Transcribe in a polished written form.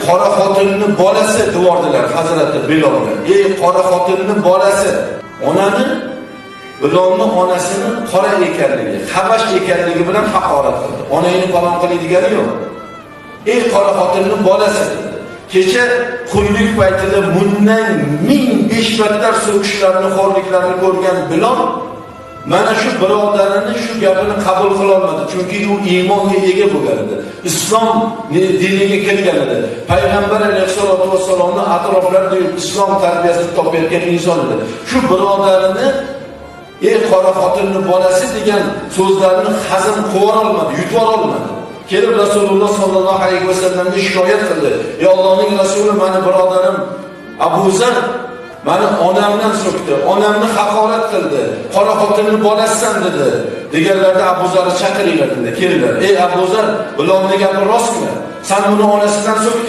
Qora xotinni bolasi devordilar Hazrati Bilolga. Ey qora xotinni bolasi. Onani, Bilolni onasini qora ekanligi, habash ekanligi bilan haqorat qildi. Onangni falon qilay yo'q. Ey qora xotinni bolasi dedi. Kecha qullik paytida bundan ming besh battar so'kishlarni, xo'rliklarni ko'rgan Bilol mana shu birodarini shu gapini qabul qila olmadi. Chunki u iymonga ega bo'lgan edi. Islom diniga kirgan edi. Payg'ambar alayhisolatu vassalomni atroflarida yurib islom tarbiyasini topayotgan inson edi. Shu birodarini ey qora xotinni bolasi degan so'zlarni hazm qila olmadi, yutib olmadi. Kelib Rasululloh sallallohu alayhi vasallamga shikoyat qildi. Ey Allohning rasuli, meni birodarim Abu Zar meni onamdan so'kdi, onamni haqorat qildi. Qora xotinni bolasisan dedi. Deganlarda Abu Zarni chaqiringlar dedi. Keldilar. Ey Abu Zar, Bilolning gapi rostmi? Sen buni onasidan so'kding.